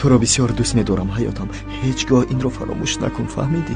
Туро бисёр дӯст медорам, ҳаётам. Ҳеҷ гоҳ инро фаромӯш накун, фаҳмидӣ?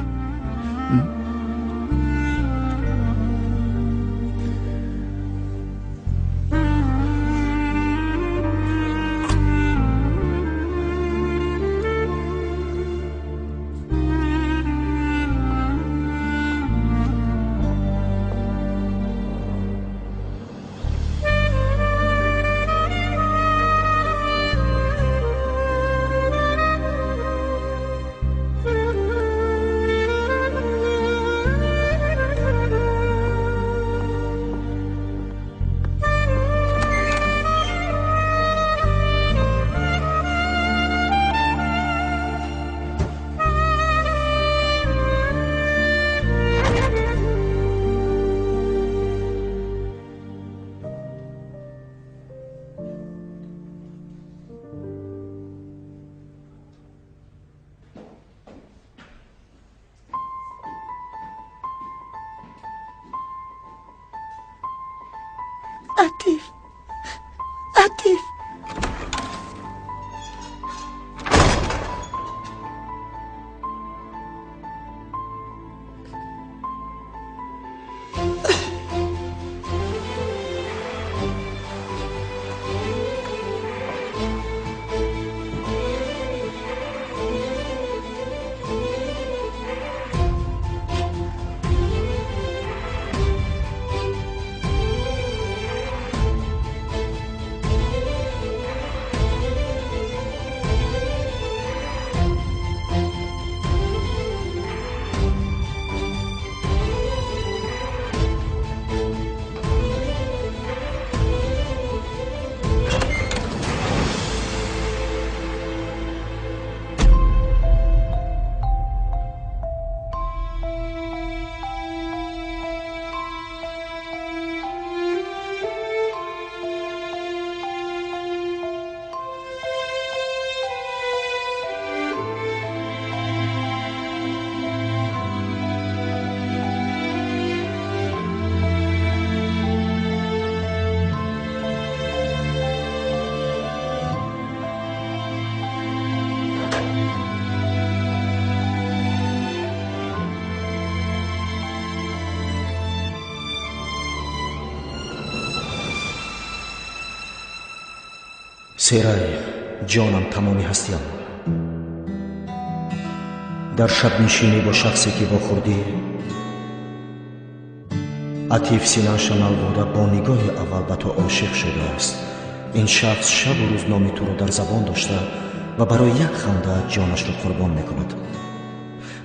Атиф, Атиф. Серай, ҷонам, тамоми ҳастиям. Дар шабнишинӣ бо шахсе ки вохӯрдӣ, Атиф Синан Шанал буда, бо нигоҳи аввал ба ту ошиқ шудааст. Ин шахс шабу рӯз номи туро дар забон дошта ва барои як ханда ҷонашро қурбон мекунад.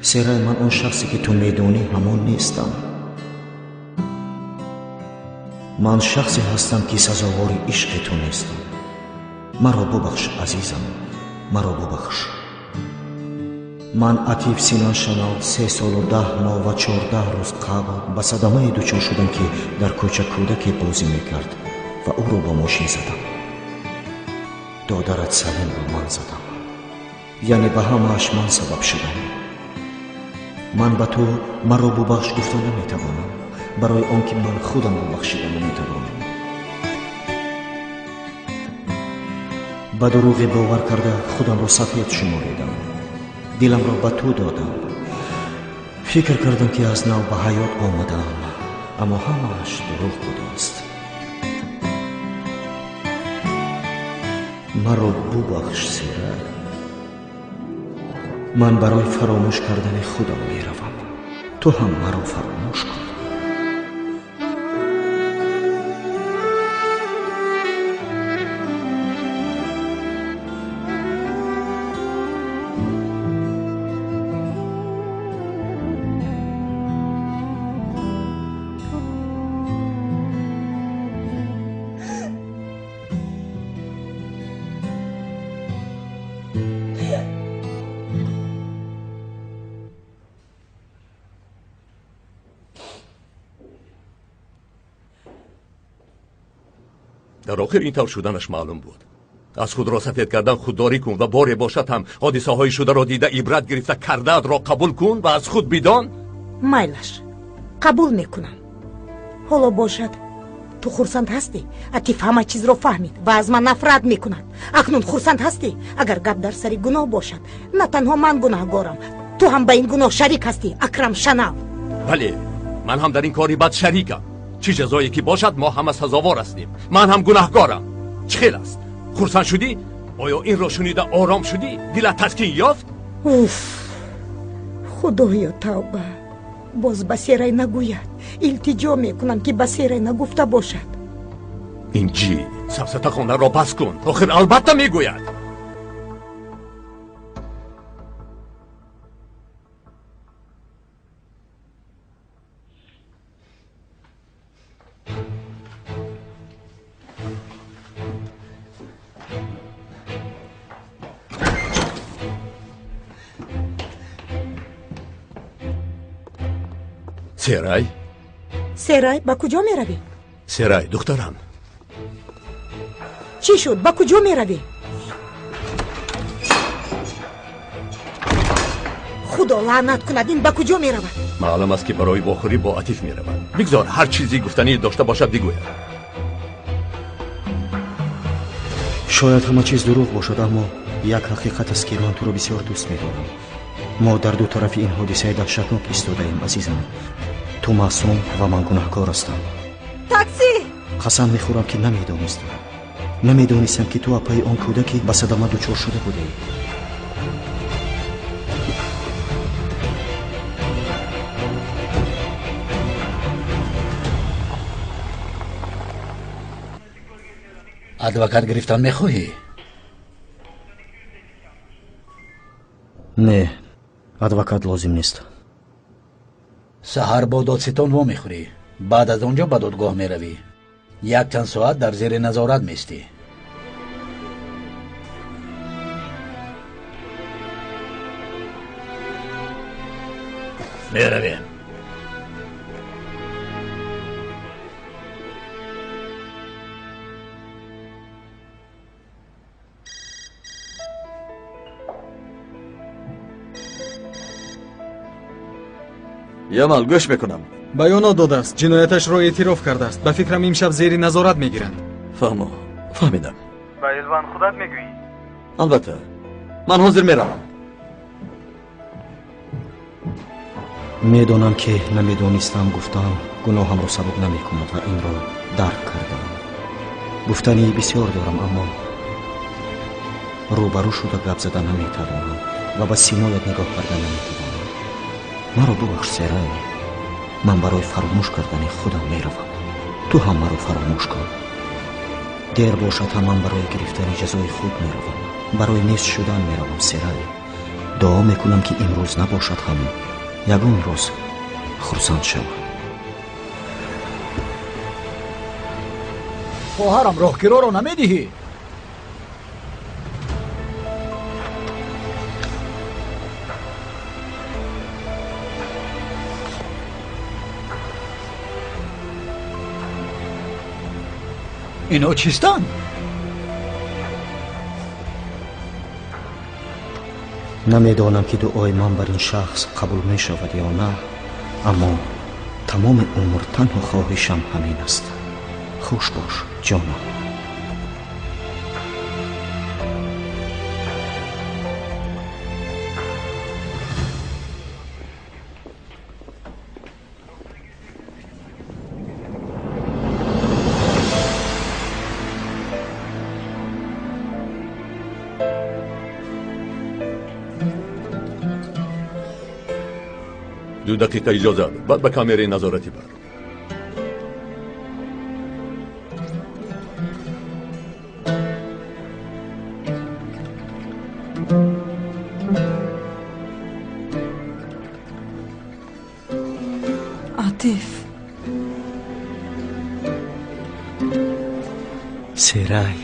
Серай, ман он шахсе ки ту медонӣ ҳамон нестам. Ман шахсе ҳастам ки сазовори ишқи ту нестам. Маро бубахш, азизам, маро бубахш. Ман Атиф Синан Шанал 3 солу 10 моҳ ва 14 рӯз қабл ба садамае дучор шудам, ки дар кӯча кӯдаке бозӣ мекард ва ӯро бо мошин задам. Додарат Салимро ман задам, яъне ба ҳамааш ман сабаб шудам. Ман ба ту маро бубахш гуфта наметавонам, барои он ки ман худамро бахшида наметавонам. Ба дурӯғе бовар карда худамро сафед шуморидам, диламро ба ту додам. Фикр кардам, ки аз нав ба ҳаёт омадаам, аммо ҳамааш дурӯғ будааст. Маро бубахш, Серай. Ман барои фаромӯш кардани худам меравам. Ту ҳам маро фаромӯш кун. Дар охир ин тавр шуданаш маълум буд. Аз худро сафед кардан худдорӣ кун ва боре бошад ҳам ҳодисаҳои шударо дида ибрат гирифта кардаатро қабул кун ва аз худ бидон. Майлаш, қабул мекунам. Ҳоло бошад, Ту хурсанд ҳастӣ? Атиф ҳама чизро фаҳмид ва аз ман нафрат мекунад. Акнун хурсанд ҳастӣ? Агар гап дар сари гуноҳ бошад, на танҳо ман гунаҳгорам, ту ҳам ба ин гуноҳ шарик ҳастӣ, Акрам Шанал. Бале, ман ҳам дар ин кори бад шарикам. Чӣ ҷазое ки бошад, мо ҳама сазовор ҳастем. Ман ҳам гунаҳгорам. Чӣ хел аст? Хурсанд шудӣ? Оё инро шунида ором шудӣ? Дилат таскин ёфт? Уф, худоё, тавба. Боз ба Серай нагӯяд. Илтиҷо мекунам, ки ба Серай нагуфта бошад. Инҷи, сафсатахонаро бас кун. Охир албатта мегӯяд. Серай? Серай, ба куҷо меравӣ? Серай, духтарам. Чӣ шуд? Ба куҷо меравӣ? Худо лаънат кунад, ин ба куҷо меравад? Маълум аст, ки барои вохӯрӣ бо Атиф меравад. Бигзор ҳар чизе гуфтанӣ дошта бошад, бигӯяд. Шояд ҳама чиз дурӯғ бошад, аммо як ҳақиқат аст, ки ман туро бисёр дӯст медорам. Мо дар ду тарафи ин ҳодисаи даҳшатнок истодаем, азизам. Ту маъсум ва ман гунаҳкор ҳастам. Такси! Қасам мехӯрам, ки намедонистам. Намедонистам, ки ту апаи он кӯдаке ба садама дучор шуда будаӣ. Адвокат гирифтан мехоҳӣ? Не, адвокат лозим нест. Саҳар бо додситон вомехӯрӣ, баъд аз он ҷо ба додгоҳ меравӣ. Якчанд соат дар зери назорат меистӣ. Меравем. Ямал, гӯш мекунам. Баёнот додааст, ҷинояташро эътироф кардааст. Ба фикрам, имшаб зери назорат мегиранд. Фаҳмо, фаҳмидам. Ба Элван худат мегӯӣ? Албатта, ман ҳозир меравам. Медонам, ки намедонистам гуфтам гуноҳамро сабук намекунад ва инро дарк кардам. Гуфтани бисёр дорам, аммо рӯбарӯ шуда гап зада наметавонам ва ба симоят нигоҳ карда наметавонам. Маро бубахш, Серай. Ман барои фаромӯш кардани худам меравам. Ту ҳам маро фаромӯш кун. Дер бошад ҳам ман барои гирифтани ҷазои худ меравам. Барои нест шудан меравам, Серай. Дуо мекунам, ки имрӯз набошад ҳам ягон рӯз хурсанд шавам. Хоҳарам, роҳкироро намедиҳӣ? Ино чистанд? Намедонам, ки дуои ман бар ин шахс қабул мешавад ё на, аммо тамоми умр танҳо хоҳишам ҳамин аст. Хуш бош, ҷонам. Ду дақиқа иҷозат, баъд ба камераи назоратӣ бар. Атиф. Серай.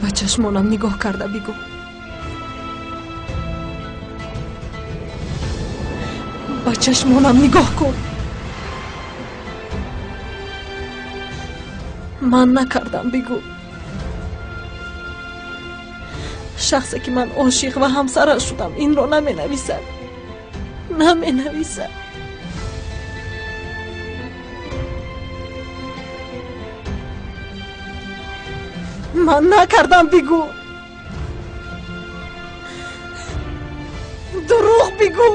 Ба чашмонам нигоҳ карда бигӯ. Ба чашмонам нигоҳ кун. Ман накардам, бигӯ. Шахсе ки ман ошиқ ва ҳамсараш шудам инро наменависад. Наменависад. Ман накардам, бигӯ. Дурӯғ бигӯ.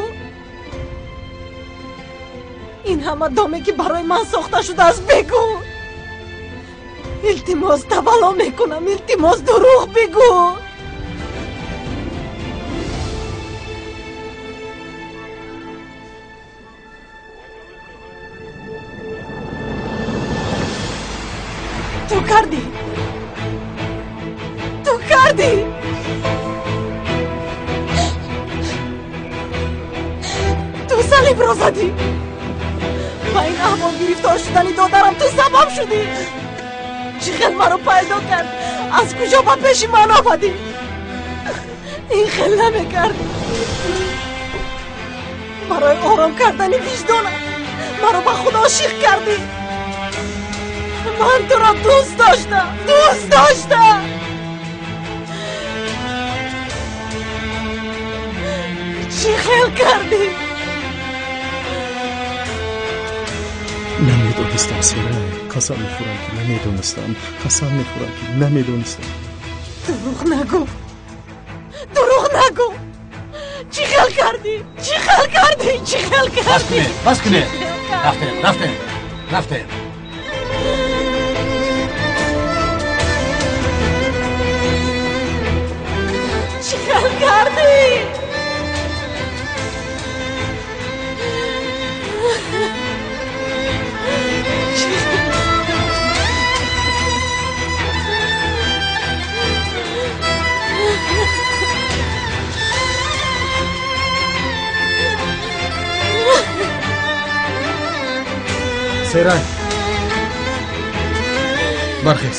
Ин ҳама доме ки барои ман сохта шудааст бигӯ. Илтимос, тавалло мекунам, илтимос, дурӯғ бигӯ. Ту кардӣ. Ту кардӣ. Ту салибро задӣ. Ба ин аҳвол гирифтор шудани додарам ту сабаб шудӣ. Чӣ хел маро пайдо кард? Аз куҷо ба пеши ман омадӣ? Ин хел намекардӣ. Барои ором кардани виҷдонам маро ба худ ошиқ кардӣ. Ман туро дӯст доштам, дӯст доштам. Чӣ хел кардӣ? Намедонистам, Серай. Қасам мехӯрам, ки намедонистам. Қасам мехӯрам, ки намедонистам. Дурӯғ нагӯ. Дурӯғ нагӯ. Чӣ хел кардӣ? Чӣ хел кардӣ? Чӣ хел кардӣ? Бас кунед, бас кунед. Рафтем, рафтем, рафтем. Чӣ хел кардӣ? Серай, бархез,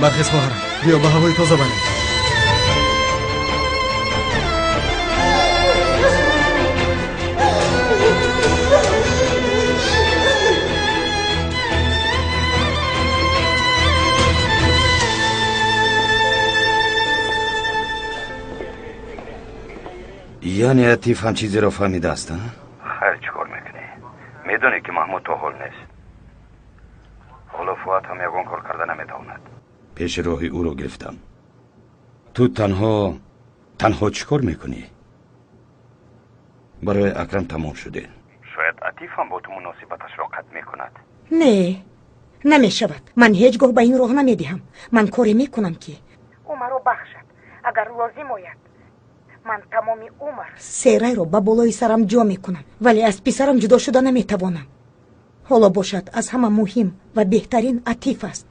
бархез, хоҳарам, биё ба ҳавои тоза барем. Яъне Атиф ҳам чизеро фаҳмидааст, а? Хайр, чӣ кор мекунӣ? Медонӣ ки Маҳмуд то ҳол нест. Ҳоло Фуат ҳам ягон кор карда наметавонад. Пеши роҳи ӯро гирифтам. Ту танҳо танҳо чӣ кор мекунӣ? Барои Акрам тамом шуде. Шояд Атиф ҳам бо ту муносибаташро қатъ мекунад. Не, намешавад. Ман ҳеҷ гоҳ ба ин роҳ намедиҳам. Ман коре мекунам, ки ӯ маро бахшад. Агар лозим ояд, ман тамоми умр Серайро ба болои сарам ҷо мекунам, вале аз писарам ҷудо шуда наметавонам. Ҳоло бошад, аз ҳама муҳим ва беҳтарин Атиф аст.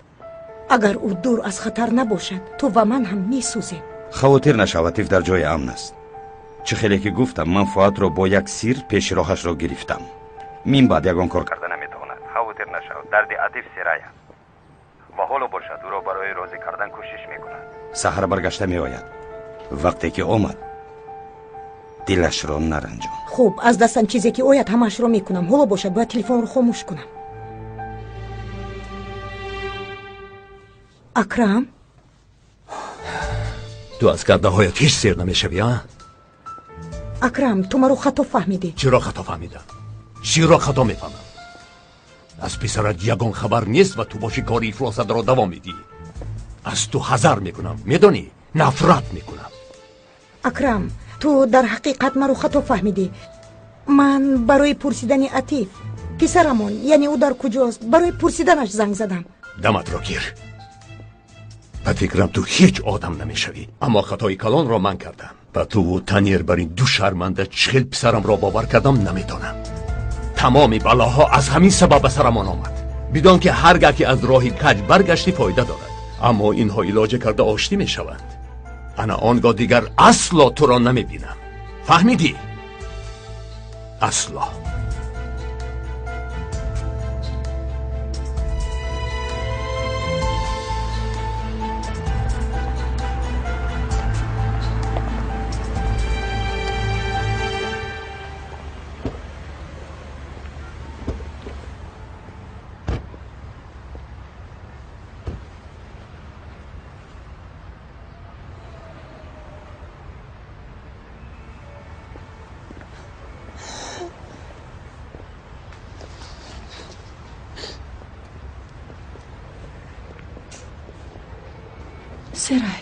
Агар ӯ дур аз хатар набошад, ту ва ман ҳам месӯзем. Хавотир нашав, Атиф дар ҷои амн аст. Чӣ хеле ки гуфтам, ман Фуатро бо як сир пеши роҳашро гирифтам. Мин баъд ягон кор карда наметавонад. Хавотир нашав, дарди Атиф Серай аст ва ҳоло бошад ӯро барои розӣ кардан кӯшиш мекунад. Саҳар баргашта меояд. Вақте ки омад, дилашро наранҷон. Хуб, аз дастам чизе ки ояд, ҳамаашро мекунам. Ҳоло бошад, бояд телефонро хомӯш кунам. Акрам, ту аз кардаҳоят ҳеҷ сер намешавӣ, а? Акрам, ту маро хато фаҳмидӣ. Чиро хато фаҳмидам? Чиро хато мефаҳмам? Аз писарат ягон хабар нест ва ту боши кори ифлосатро давом медиҳӣ. Аз ту ҳазар мекунам, медонӣ? Нафрат мекунам. Акрам, ту дар ҳақиқат маро хато фаҳмидӣ. Ман барои пурсидани Атиф, писарамон, яъне ӯ дар куҷост, барои пурсиданаш занг задам. Даматро гир. Ба фикрам ту ҳеҷ одам намешавӣ, аммо хатои калонро ман кардам. Ба туву Танир бар ин ду шарманда чӣ хел писарамро бовар кардам намедонам. Тамоми балоҳо аз ҳамин сабаб ба сарамон омад. Бидон ки ҳар гаҳ ки аз роҳи каҷ баргаштӣ фоида дорад, аммо инҳо илоҷа карда оштӣ мешаванд. Ана он гоҳ дигар асло туро намебинам. Фаҳмидӣ? Асло. Серай.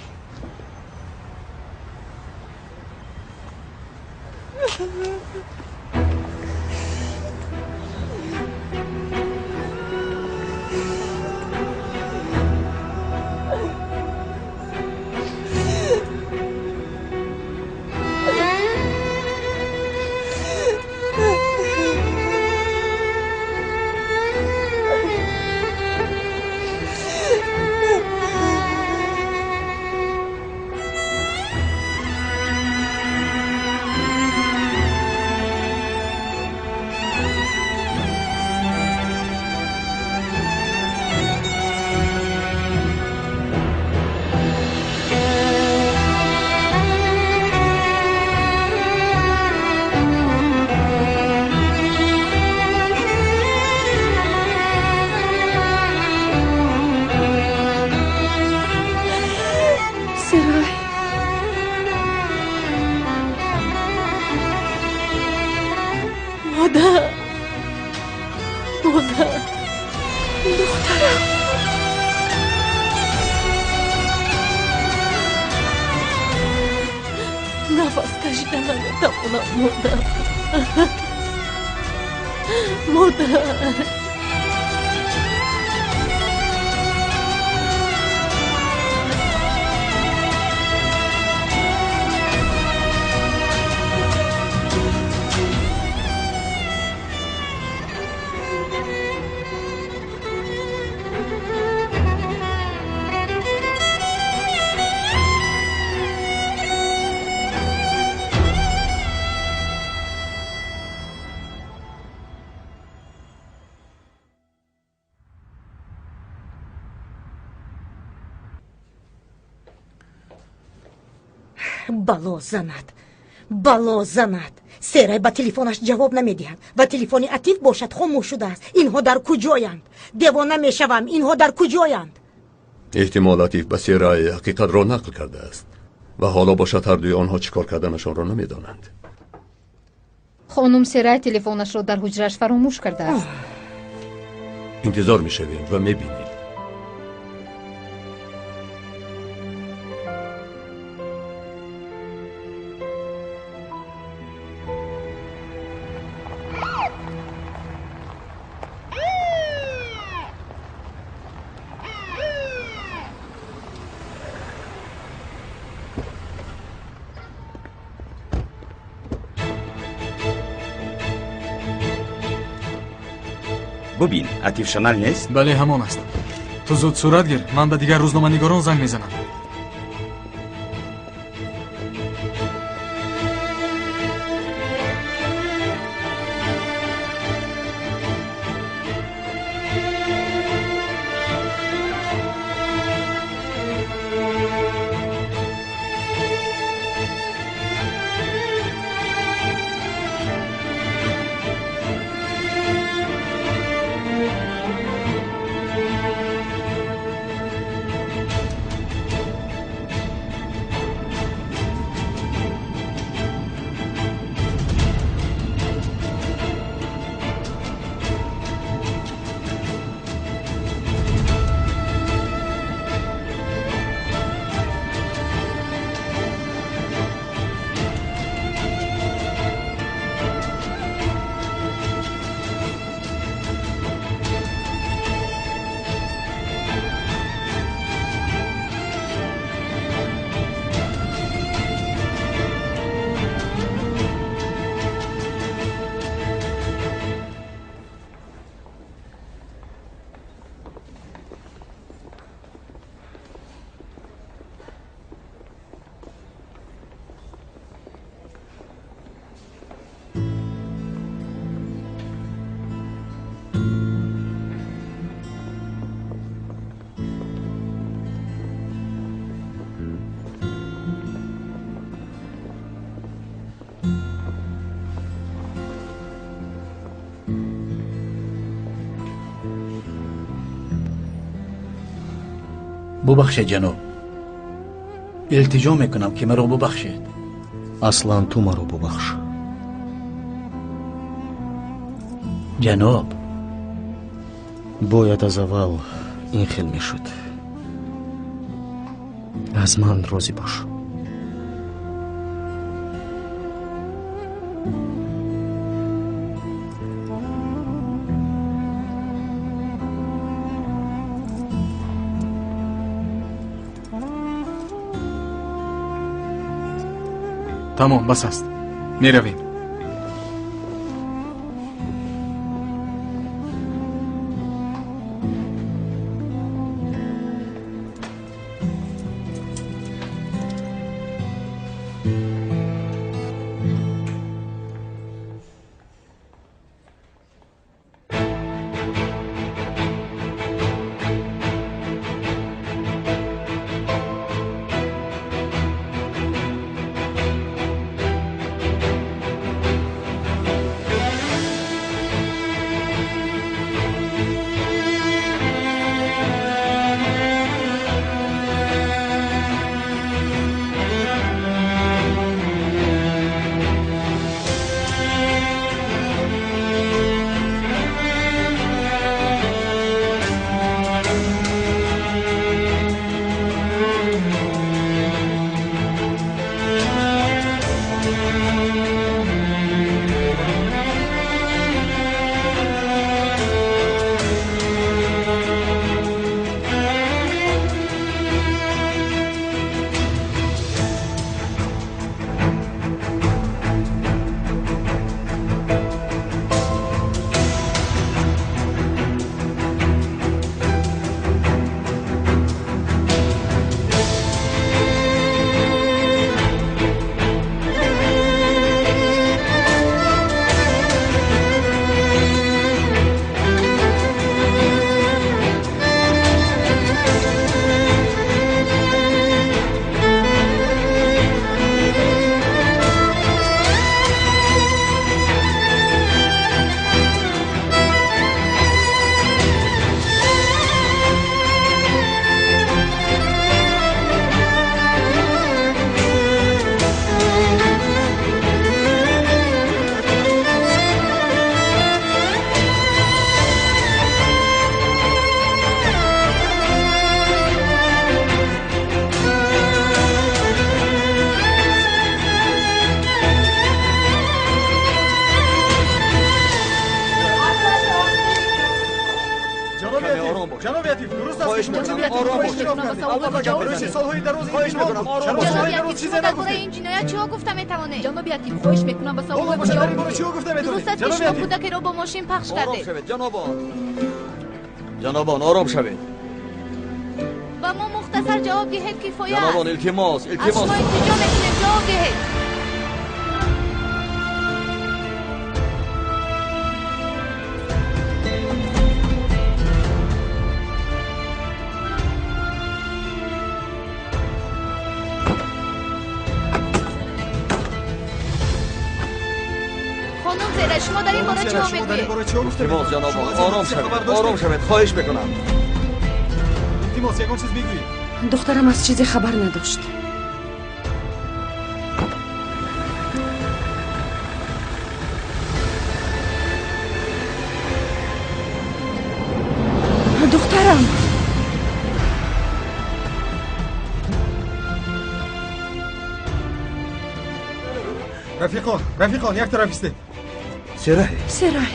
Бало занад, бало занад. Серай ба телефонаш ҷавоб намедиҳад ва телефони Атиф бошад хомӯш шудааст. Инҳо дар куҷоянд? Девона мешавам, инҳо дар куҷоянд? Эҳтимол Атиф ба Серай ҳақиқатро нақл кардааст ва ҳоло бошад ҳардуи онҳо чӣ кор карданашонро намедонанд. Хонум Серай телефонашро дар ҳуҷраш фаромӯш кардааст. Интизор мешавем ва мебинем. Бубин, Атиф Шанал нест? Бале, ҳамон аст. Ту зуд сурат гир, ман ба дигар рӯзноманигорон занг мезанам. Бубахшед ҷаноб, илтиҷо мекунам ки маро бубахшед. Аслан ту маро бубахш. Ҷаноб, бояд аз аввал ин хел мешуд. Аз ман розӣ бош. Тамом, бас аст, меравем. Кӯдакеро бо мошин пахш кардед. Ҷанобон, ором шавед. Ба мо мухтасар ҷавоб диҳед, кифоя аст. Ҷанобон, илтимос, илтимос. Аз шумо илтиҷо мекунем, ҷавоб диҳед. Илтимос, ҷанобон, ором шавед, ором шавед, хоҳиш мекунам. Илтимос, ягон чиз бигӯед. Духтарам аз чизе хабар надошт. Духтарам! Рафиқон, рафиқон, як тараф истед. Серай. Серай.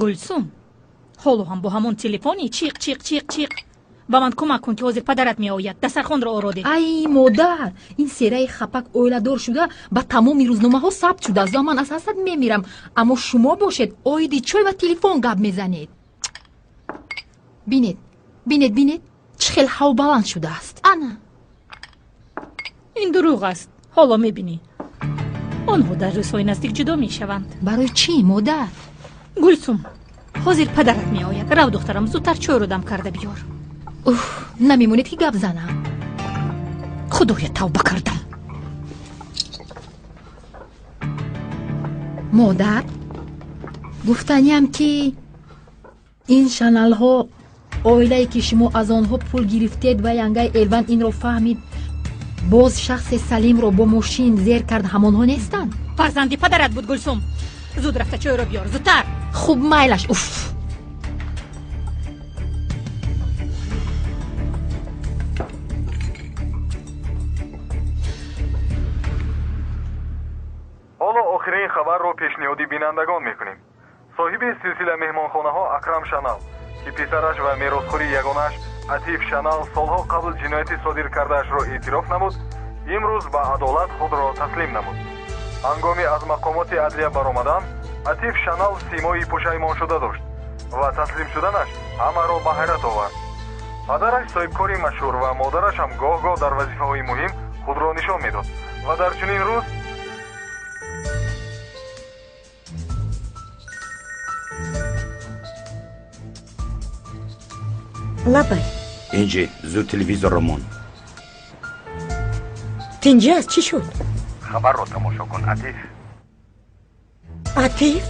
Гулсум, ҳоло ҳам бо ҳамон телефони чиқ чиқ чиқ чиқ. Ба ман кӯмак кун, ки ҳозир падарат меояд. Дастархонро оро деҳ. Ай модар, ин сераи хапак оиладор шуда ба тамоми рӯзномаҳо сабт шудааст ва ман аз ҳасад мемирам. Аммо шумо бошед, оиди чой ва телефон гап мезанед. Бинед, бинед, бинед, чӣ хел ҳавбаланд шудааст. Ана, ин дурӯғ аст. Ҳоло мебинӣ. Онҳо дар рӯзҳои наздик ҷудо мешаванд. Барои чӣ, модар? Гулсум, ҳозир падарат меояд. Рав, духтарам, зудтар чойро дам карда биёр. Уф, намемонед ки гап занам. Худоя, тавба кардам. Модар, гуфтаниям ки ин шаналҳо оилае ки шумо аз онҳо пул гирифтед ва янгаи Элван инро фаҳмид, боз шахсе Салимро бо мошин зер кард, ҳамонҳо нестанд? Фарзанди падарат буд, Гулсум. Зуд рафта чойро биёр, зудтар. Хуб, майлаш. Уф. Ҳоло охирин хабарро пешниҳоди бинандагон мекунем. Соҳиби силсила меҳмонхонаҳо Акрам Шанал, ки писараш ва меросхӯри ягонааш Атиф Шанал солҳо қабл ҷинояти содир кардаашро эътироф намуд, имрӯз ба адолат худро таслим намуд. Ҳангоми аз мақомоти адлия баромадан, Атиф Шанал симои пушаймоншуда дошт ва таслим шуданаш ҳамаро ба ҳайрат овард. Падараш соҳибкори машҳур ва модараш ҳам гоҳ-гоҳ дар вазифаҳои муҳим худро нишон медод ва дар чунин рӯз Лабай. Инҷи, зуд телевизорро мон. Тинҷи аст, чӣ шуд? Хабарро тамошо кун, Атиф. Атиф?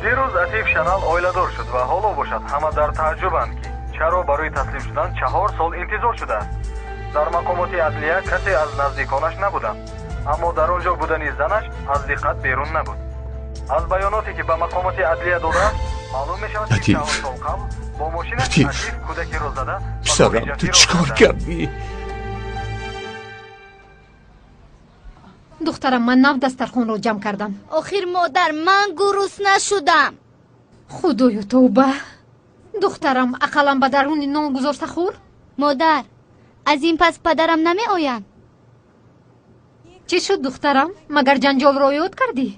Дирӯз Атиф Шанал оиладор шуд ва ҳоло бошад ҳама дар тааҷҷубанд, ки чаро барои таслим шудан 4 сол интизор шудааст. Дар мақомоти адлия касе аз наздиконаш набуданд, аммо дар он ҷо будани занаш аз диққат берун набуд. Аз баёноте ки ба мақомоти адлия додааст, маълум мешавад, ки 4 сол қабл бо мошинаш Атиф кӯдакеро зада. Писарам, ту чӣ кор кардӣ? Духтарам, ман нав дастархонро ҷамъ кардам. Охир, модар, ман гурусна шудам. Худоё, тавба. Духтарам, ақаллан ба даруни нон гузошта хӯр. Модар, аз ин пас падарам намеоянд. Чӣ шуд, духтарам? Магар ҷанҷолро ёд кардӣ?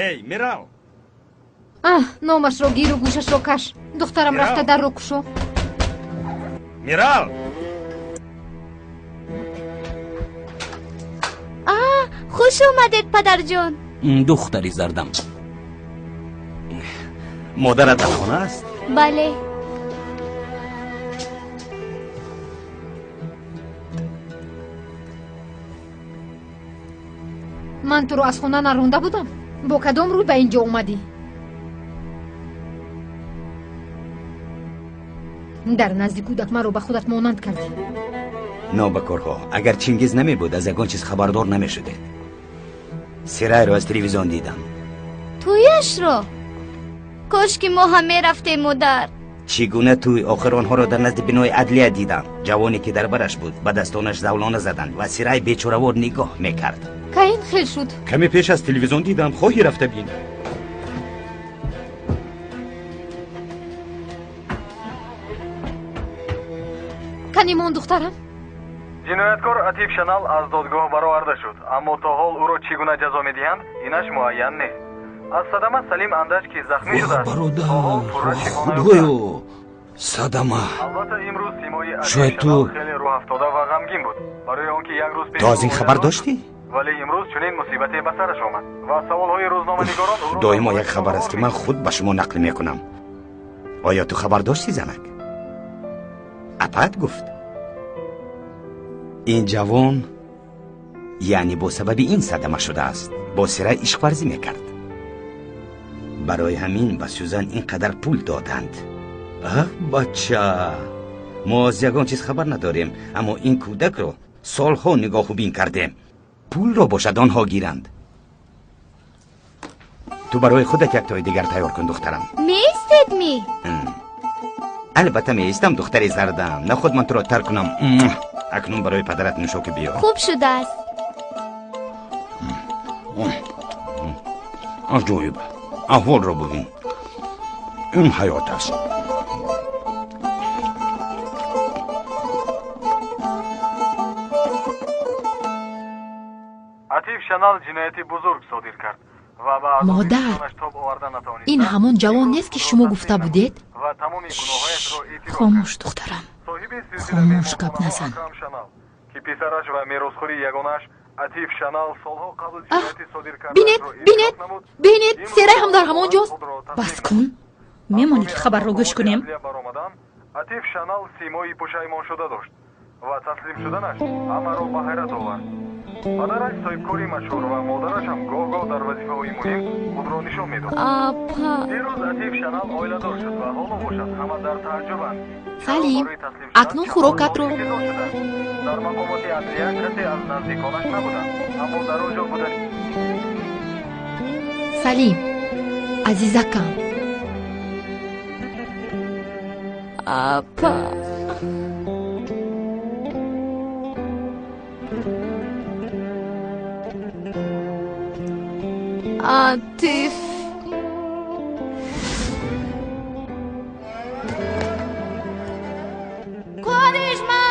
Эй, Мирал! Аҳ, номашро гиру гӯшашро каш. Духтарам, рафта дарро кушо. Мирал! Хуш омадед, падарҷон. Духтари зардам. Модарат дар хона аст? Бале. Ман туро аз хона наронда будам. Бо кадом рӯй ба ин ҷо омадӣ? Дар назди кӯдак маро ба худат монанд кардӣ. Нобакорҳо, агар Чингиз намебуд, аз ягон чиз хабардор намешудед. Сирайро аз телевизион дидам. Тӯяшро? Кош ки мо ҳам мерафтем, модар. Чӣ гуна тӯй? Охир онҳоро дар назди бинои адлия дидам. Ҷавоне ки дар бараш буд, ба дастонаш завлона заданд ва Сирай бечоравор нигоҳ мекард. Кай ин хел шуд? Каме пеш аз телевизион дидам. Хоҳӣ рафта бин. Канимон, духтарам. Ҷинояткор Атиф Шанал аз додгоҳ бароварда шуд, аммо то ҳол ӯро чӣ гуна ҷазо медиҳанд, инаш муайян нест. Аз садама Салим андаш, ки захмӣ шудааст, то ҳол пурра шифо наёфтааст. Садама. Албатта, имрӯз симои Атиф Шояд ту Шанал хеле рӯҳафтода ва ғамгин буд, барои он ки як рӯз пеш ту аз ин хабар доштӣ? Вале имрӯз чунин мусибате ба сараш омад ва саволҳои рӯзноманигорон ӯро доимо як хабар аст, ки ман худ ба шумо нақл мекунам. Оё ту хабар доштӣ, занак? Апат гуфт. Ин ҷавон яъне бо сабаби ин садама шудааст, бо Сирай ишқварзӣ мекард. Барои ҳамин ба Сюзан ин қадар пул доданд. Аҳ, бача, мо аз ягон чиз хабар надорем, аммо ин кӯдакро солҳо нигоҳубин кардем. Пулро бошад онҳо гиранд. Ту барои худат як тои дигар тайёр кун, духтарам. Меистед ми? Албатта меистам, духтари зардам. Наход ман туро тар кунам. Акнун барои падарат нӯшоки биёр. Хуб шудааст. Аҷоиб. Аҳволро бубин. Ин ҳаёт аст. Атиф Шанал ҷинояти бузург содир кард ва ба Модар, Ин ҳамон ҷавон нест, ки шумо гуфта будед? Хомӯш, духтарам, хомӯш, гап назан. Бинед, бинед, бинед, Серай ҳам дар ҳамон ҷост. Бас кун, мемонӣ ки хабарро гӯш кунем? Атиф Шанал симои пушаймоншуда дошт ва таслим шуданаш ҳамаро ба ҳайрат овард. Падараш соҳибкори машҳур ва модараш ҳам гоҳ-гоҳ дар вазифаҳои муҳим худро нишон медод. Дирӯз Атиф Шанал оиладор шуд ва ҳоло бошад ҳама дар тааҷҷубанд. Салим, акнун хӯрокатро. Дар мақомоти адлия касе аз наздиконаш набуданд, аммо дар он ҷо буданд. Салим, азизакам. Апа. Атиф. Коришма,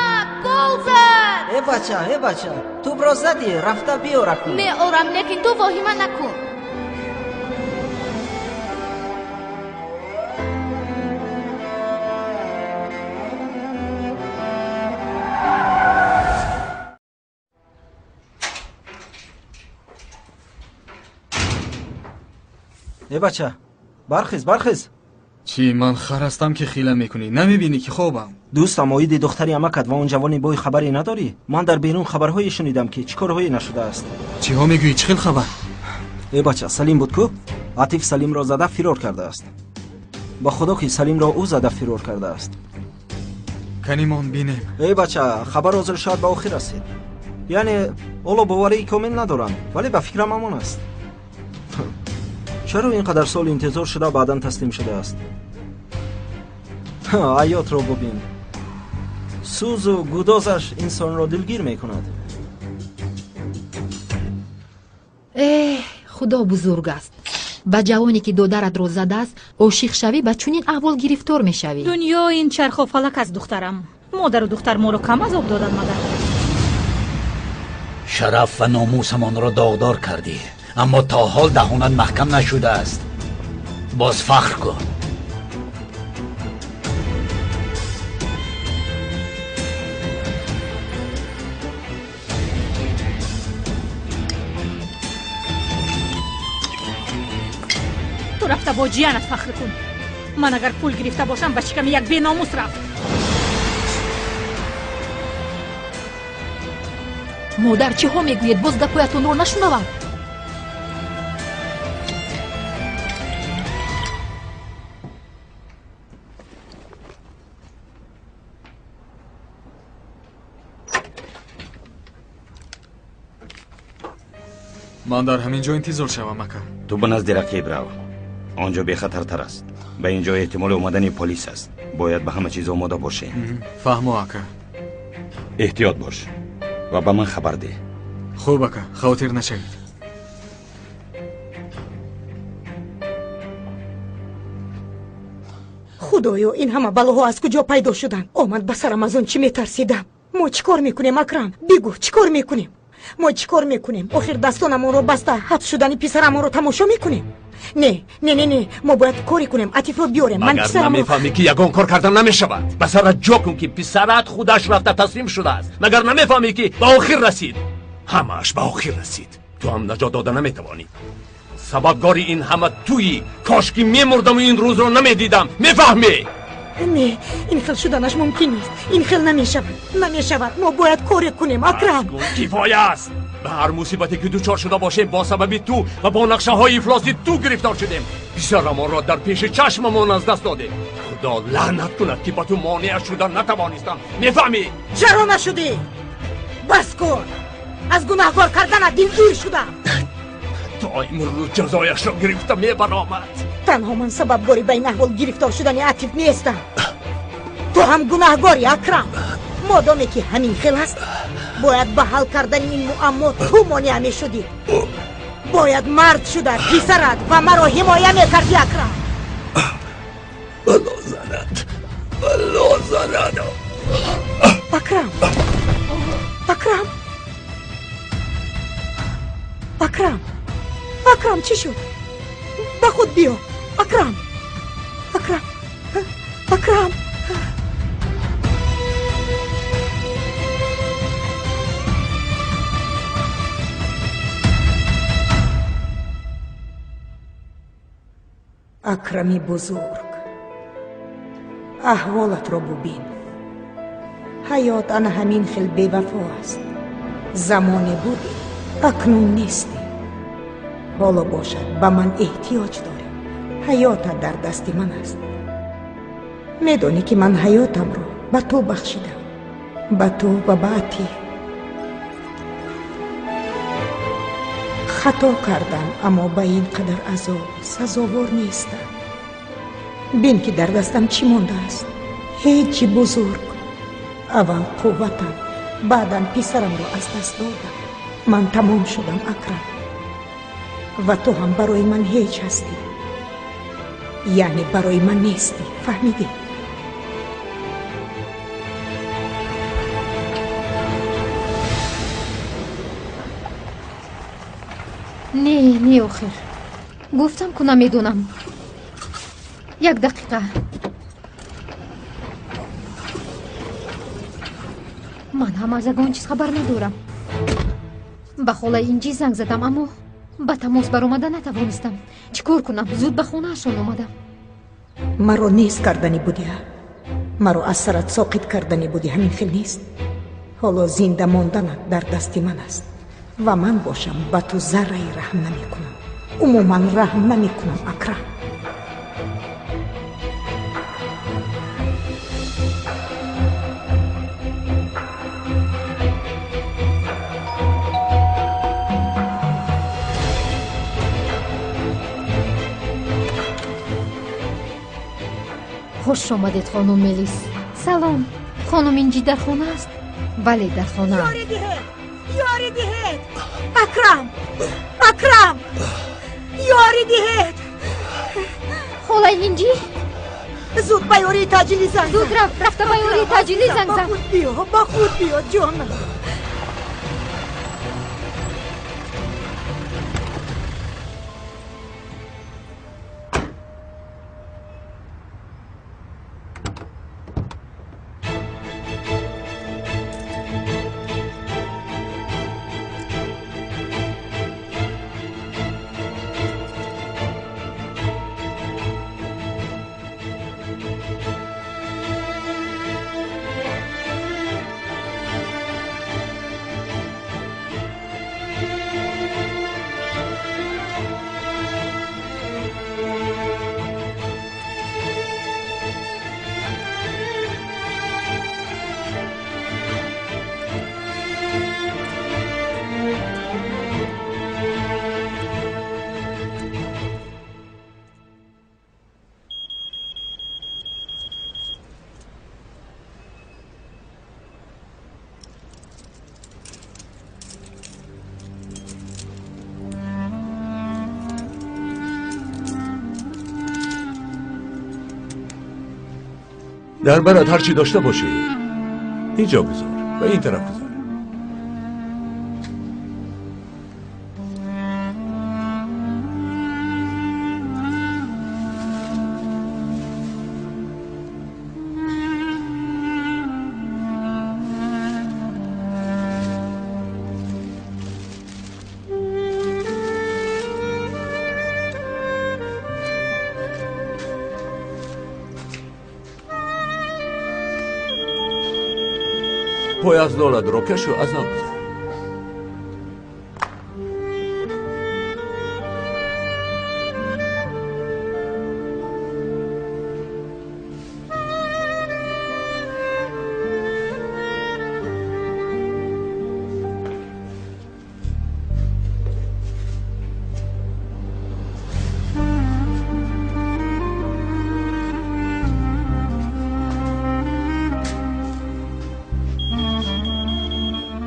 гол зад! Э бача, э бача, тӯбро задӣ, рафта биёра кун. Меорам, лекин ту воҳима накун. Э бача, бархез, бархез. Чӣ, ман хар ҳастам ки хила мекунӣ? Намебинӣ ки хобам? Дӯстам, оиди духтари амакат ва он ҷавони бой хабаре надорӣ? Ман дар берун хабарҳое шунидам, ки чӣ корҳое нашудааст. Чиҳо мегӯӣ? Чӣ хел хабар? Э бача, Салим буд ку? Атиф Салимро зада фирор кардааст. Ба худо ки Салимро ӯ зада фирор кардааст. Канимон бинем. Э бача, хабар ҳозир шояд ба охир расид. Яъне ҳоло боварии комил надорам, вале ба фикрам ҳамон аст. Чаро ин қадар сол интизор шуда баъдан таслим шудааст? Ҳаётро бубин. Сӯзу гудозаш инсонро дилгир мекунад. Эҳ, худо бузург аст. Ба ҷавоне ки додаратро задааст, ошиқ шавӣ, ба чунин аҳвол гирифтор мешавӣ. Дунё ин чарху фалак аст, духтарам. Модару духтар моро кам азоб доданд магар? Шараф ва номусамонро доғдор кардӣ, аммо то ҳол даҳонат маҳкам нашудааст. Боз фахр кун. Ту рафта бо ҷиянат фахр кун. Ман агар пул гирифта бошам, ба шиками як беномус рафт. Модар, чиҳо мегӯед? Боз гапҳоятонро нашунавад. Ман дар ҳамин ҷо интизор шавам, ака. Ту ба назди рақиб рав. Он ҷо бехатартар аст. Ба ин ҷо эҳтимоли омадани полис аст. Бояд ба ҳама чиз омода бошем. Фаҳмо, ака. Эҳтиёт бош ва ба ман хабар деҳ. Хуб, ака, хавотир нашавед. Худоё, ин ҳама балоҳо аз куҷо пайдо шуданд? Омад ба сарам, аз он чӣ метарсидам. Мо чӣ кор мекунем, Акрам? Бигӯ, чӣ кор мекунем? Мо чӣ кор мекунем? Охир дастонамонро баста ҳабс шудани писарамонро тамошо мекунем? Не, не, не, не, мо бояд коре кунем, Атифро биёрем. Ман Магар намефаҳмӣ, ки ягон кор кардан намешавад? Ба сарат ҷо кун, ки писарат худаш рафта таслим шудааст. Магар намефаҳмӣ, ки ба охир расид? Ҳамааш ба охир расид. Ту ҳам наҷот дода наметавонӣ. Сабабгори ин ҳама туӣ. Кош ки мемурдаму ин рӯзро намедидам. Мефаҳмӣ? Не, ин хел шуданаш мумкин нест. Ин хел намешавад, намешавад. Мо бояд коре кунем, Акрам. Кифоя аст. Ба ҳар мусибате ки дучор шуда бошем, бо сабаби ту ва бо нақшаҳои ифлоси ту гирифтор шудем. Писарамонро дар пеши чашмамон аз даст додем. Худо лаънат кунад, ки ба ту монеа шуда натавонистам. Мефаҳмӣ? Чаро нашудӣ? Бас кун. Аз гунаҳкор карданат дилгир шудам. То имрӯз ҷазояшро гирифта мебаромад. Танҳо ман сабабгори ба ин аҳвол гирифтор шудани Атиф нестам. Ту ҳам гунаҳгорӣ, Акрам. Модоме ки ҳамин хел аст, бояд ба ҳал кардани ин муаммо ту монеа мешудӣ. Бояд мард шуда писарат ва маро ҳимоя мекардӣ, Акрам. Бало занад, бало занад. Акрам, Акрам, Акрам, Акрам, чӣ шуд? Ба худ Зуд биё, Акрам, Акрам, Акрам. Акрами бузург, аҳволатро бубин. Ҳаёт ана ҳамин хел бевафо аст. Замоне будӣ, акнун нестӣ. Ҳоло бошад, ба ман эҳтиёҷ дорӣ. Ҳаётат дар дасти ман аст. Медонӣ, ки ман ҳаётамро ба ту бахшидам, ба ту ва ба Атиф. Хато кардам, аммо ба ин қадар азоб сазовор нестам. Бин, ки дар дастам чӣ мондааст. Ҳеҷи бузург. Аввал қувватам, баъдан писарамро аз даст додам. Ман тамом шудам, Акрам, ва ту ҳам барои ман ҳеҷ ҳастӣ, яъне барои ман нестӣ. Фаҳмидӣ? Не, не, охир гуфтам ку намедонам. Як дақиқа. Ман ҳам аз ягон чиз хабар надорам. Ба холаи Инҷӣ занг задам, аммо ба тамос баромада натавонистам. Чӣ кор кунам? Зуд ба хонаашон омадам. Маро нест кардани будӣ, маро аз сарат соқит кардани будӣ, ҳамин хел нест? Ҳоло зинда монданат дар дасти ман аст ва ман бошам ба ту зарраи раҳм намекунам. Умуман раҳм намекунам, Акрам. Хуш омадед, хонум Мелис. Салом. Хонум Инҷӣ дар хона аст? Бале, дар хона. Ёрӣ диҳед, ёрӣ диҳед! Акрам, Акрам, ёрӣ диҳед! Холаи Инҷӣ? Зуд ба ёрии таъҷилӣ занг. Зуд рафта ба ёрии таъҷилӣ занг зан. Ба худ биё, ба худ биё, ҷонам. Дар барат ҳарчи дошта бошӣ, инҷо гузор ва ин тараф гузор. Пойафзолатро кашу, аз нав гузор.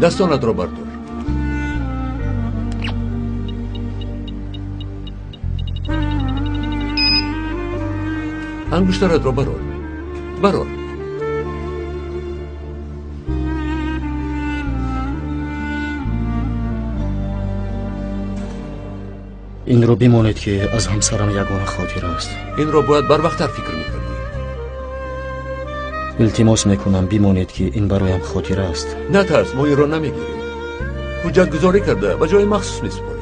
Дастонатро бардор. Ангуштаратро барор. Барор. Инро бимонед, ки аз ҳамсарам ягона хотира аст. Инро бояд барвақттар фикр мекардӣ. Илтимос мекунам, бимонед, ки ин бароям хотира аст. Натарс, мо инро намегирем. Ҳуҷҷатгузорӣ карда ба ҷои махсус месупорем.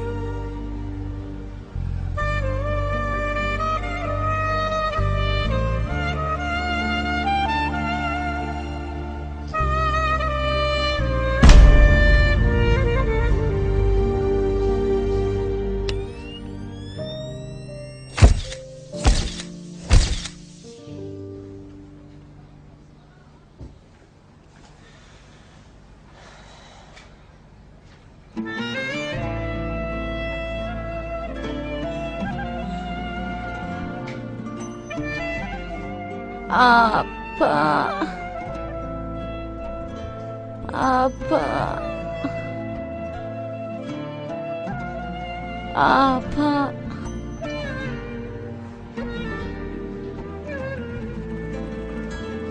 Апа, апа, апа.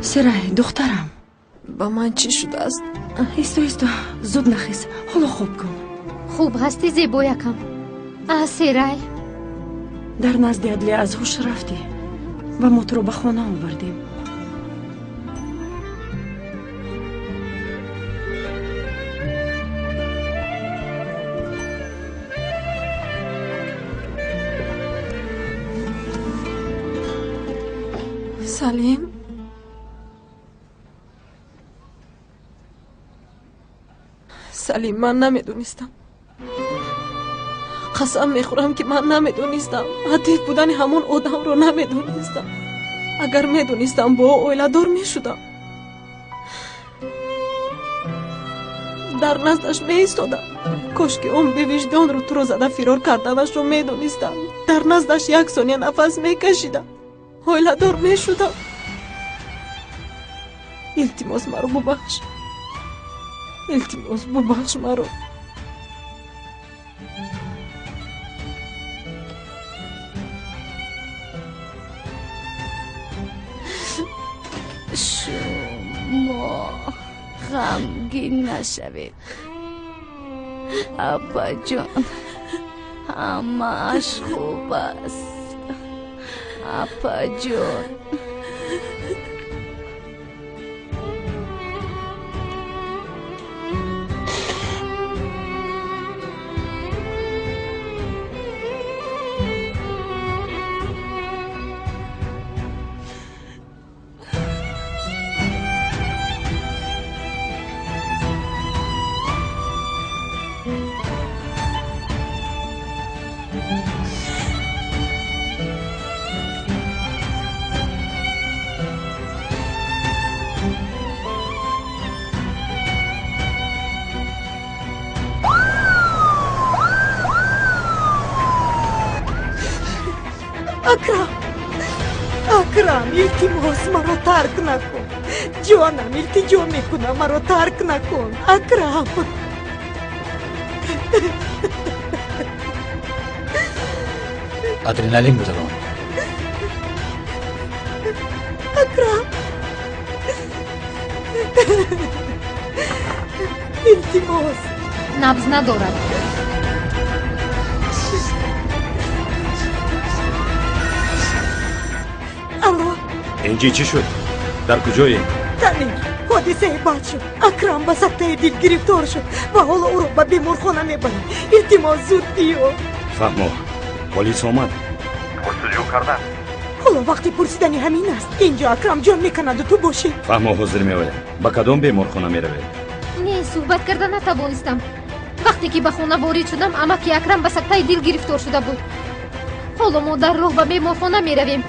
Серай, духтарам. Ба ман чӣ шудааст? Исто, исто, зуд нахез. Ҳоло хоб кун. Хуб ҳастӣ, зебоякам? А, Серай. Дар назди адлия аз ҳуш рафтӣ ва мо туро ба хона овардем. Салим, Салим, ман намедонистам. Қасам мехӯрам, ки ман намедонистам. Атиф будани ҳамон одамро намедонистам. Агар медонистам, бо ӯ оиладор мешудам. Дар наздаш меистодам. Кош ки он бевиҷдонро туро зада фирор карданашро медонистам. Дар наздаш як сония нафас мекашидам. Оиладор мешудам. Илтимос, маро бубахш. Илтимос, бубахш маро. Шумо ғамгин нашавед, апаҷон, ҳамааш хуб аст, апаҷон. Акрам, Акрам, илтимос, маро тарк накун. Ҷонам, илтиҷо мекунам, маро тарк накун. Акрам. Адреналин гузарон. Акрам. Илтимос. Набз надорад. Алло. Инҷи чӣ шуд? Дар куҷоем? Тамир, ҳодисаи бад шуд. Акрам ба сактаи дил гирифтор шуд ва ҳоло ӯро ба беморхона мебарем. Илтимос, зуд биё. Фаҳмо, полис омад. Пурсуҷӯ кардан. Ҳоло вақти пурсидани ҳамин аст. Инҷо Акрам ҷон меканаду ту бошӣ. Фаҳмо, ҳозир меоям. Ба кадом беморхона меравед? Не, суҳбат карда натавонистам. Вақте ки ба хона ворид шудам, амаки Акрам ба сактаи дил гирифтор шуда буд. Ҳоло мо дар роҳ ба беморхона меравем.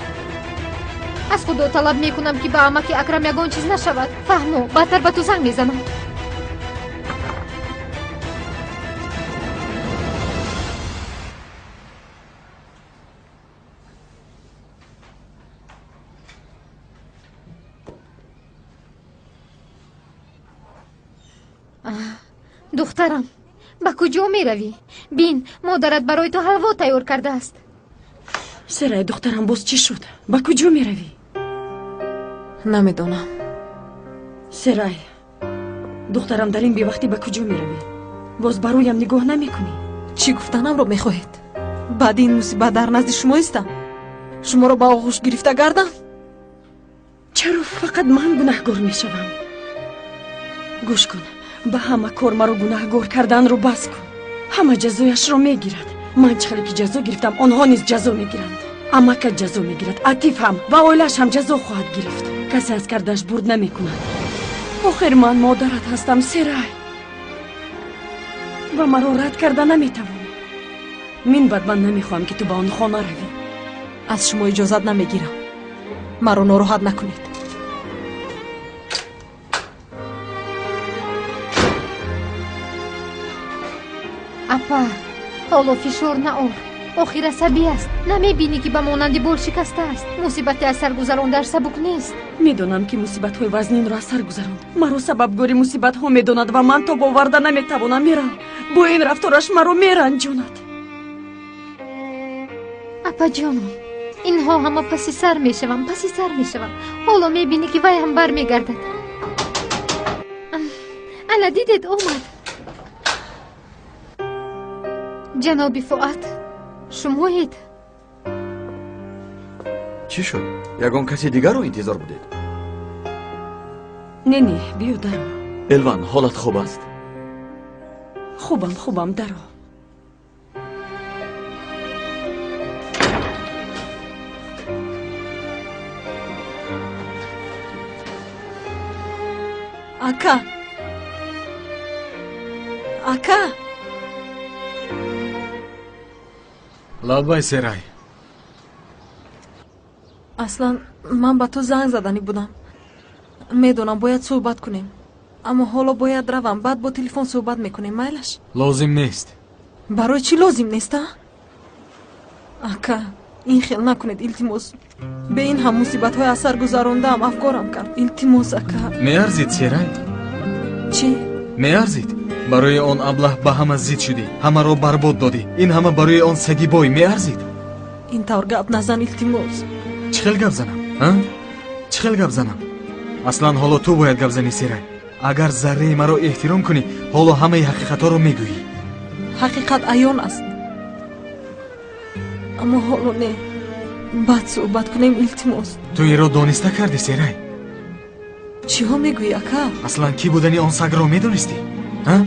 Аз худо талаб мекунам, ки ба амаки Акрам ягон чиз нашавад. Фаҳмо, баъдтар ба ту занг мезанам. Духтарам, ба куҷо меравӣ? Бин, модарат барои ту ҳалво тайёр кардааст. Серай, духтарам, боз чӣ шуд? Ба куҷо меравӣ? Намедонам. Серай, духтарам, дар ин бевақтӣ ба куҷо меравӣ? Боз ба рӯям нигоҳ намекунӣ? Чӣ гуфтанамро мехоҳед? Баъди ин мусибат дар назди шумо истам, шуморо ба оғӯш гирифта гардам. Чаро фақат ман гунаҳгор мешавам? Гӯш кун, ба ҳама кор маро гунаҳгор карданро бас кун. Ҳама ҷазояшро мегирад. Ман чӣ хеле ки ҷазо гирифтам, онҳо низ ҷазо мегиранд. Амака ҷазо мегирад, Атиф ҳам ва оилааш ҳам ҷазо хоҳад гирифт. Касе аз кардааш бурд намекунад. Охир ман модарат ҳастам, Серай, ва маро рад карда наметавонӣ. Мин баъд ман намехоҳам, ки ту ба он хона равӣ. Аз шумо иҷозат намегирам. Маро нороҳат накунед. Апа, ҳоло фишор наор. Охир асабӣ аст. Намебинӣ, ки ба монанди бол шикаста аст. Мусибати аз сар гузарондааш сабук нест. Медонам, ки мусибатҳои вазнинро аз сар гузаронд. Маро сабабгори мусибатҳо медонад ва ман тоб оварда наметавонам. Мерам. Бо ин рафтораш маро меранҷонад. Апаҷоном, инҳо ҳама паси сар мешаванд, паси сар мешаванд. Ҳоло мебинӣ, ки вай ҳам бармегардад. Ана дидед, омад. Ҷаноби Фуат, шумоед? Чӣ шуд? Ягон каси дигарро интизор будед? Не, не, биё даро. Элван, ҳолат хуб аст? Хубам, хубам, даро. Ака, ака. Лаббай, Серай. Аслан ман ба ту занг заданӣ будам. Медонам, бояд суҳбат кунем, аммо ҳоло бояд равам. Баъд бо телефон суҳбат мекунем, майлаш? Лозим нест. Барои чӣ лозим нест, а? Ака, ин хел накунед, илтимос. Бе ин ҳам мусибатҳои аз сар гузарондаам афгорам кард. Илтимос, ака. Меарзид, Серай? Чӣ? Меарзид. Барои он аблаҳ ба ҳама зид шудӣ, ҳамаро барбод додӣ. Ин ҳама барои он саги бой меарзид? Ин тавр гап назан, илтимос. Чӣ хел гап занам, а? Чӣ хел гап занам? Аслан ҳоло ту бояд гап занӣ, Серай. Агар зарраи маро эҳтиром кунӣ, ҳоло ҳамаи ҳақиқатҳоро мегӯӣ. Ҳақиқат аён аст, аммо ҳоло не. Баъд суҳбат кунем, илтимос. Ту инро дониста кардӣ, Серай. Чиҳо мегӯӣ, ака? Аслан кӣ будани он сагро медонистӣ? А?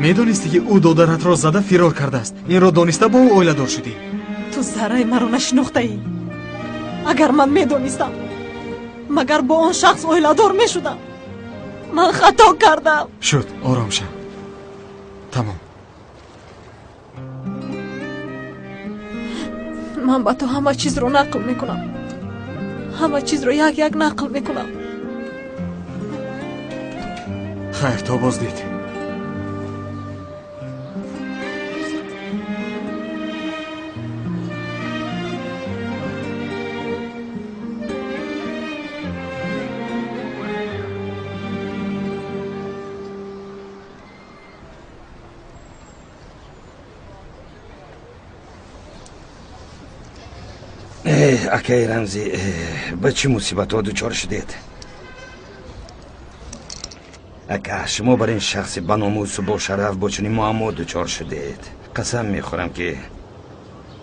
Медонистӣ, ки ӯ додаратро зада фирор кардааст? Инро дониста бо ӯ оиладор шудӣ? Ту зарраи маро нашинохтаӣ. Агар ман медонистам, магар бо он шахс оиладор мешудам? Ман хато кардам. Шуд, ором шав. Тамом. Ман ба ту ҳама чизро нақл мекунам. Ҳама чизро як як нақл мекунам. Хайр, то боздид. Акаи Рамзӣ, ба чӣ мусибатҳо дучор шудед? Ака, шумо бар ин шахси баномусу бошараф бо чунин муаммо дучор шудед. Қасам мехӯрам, ки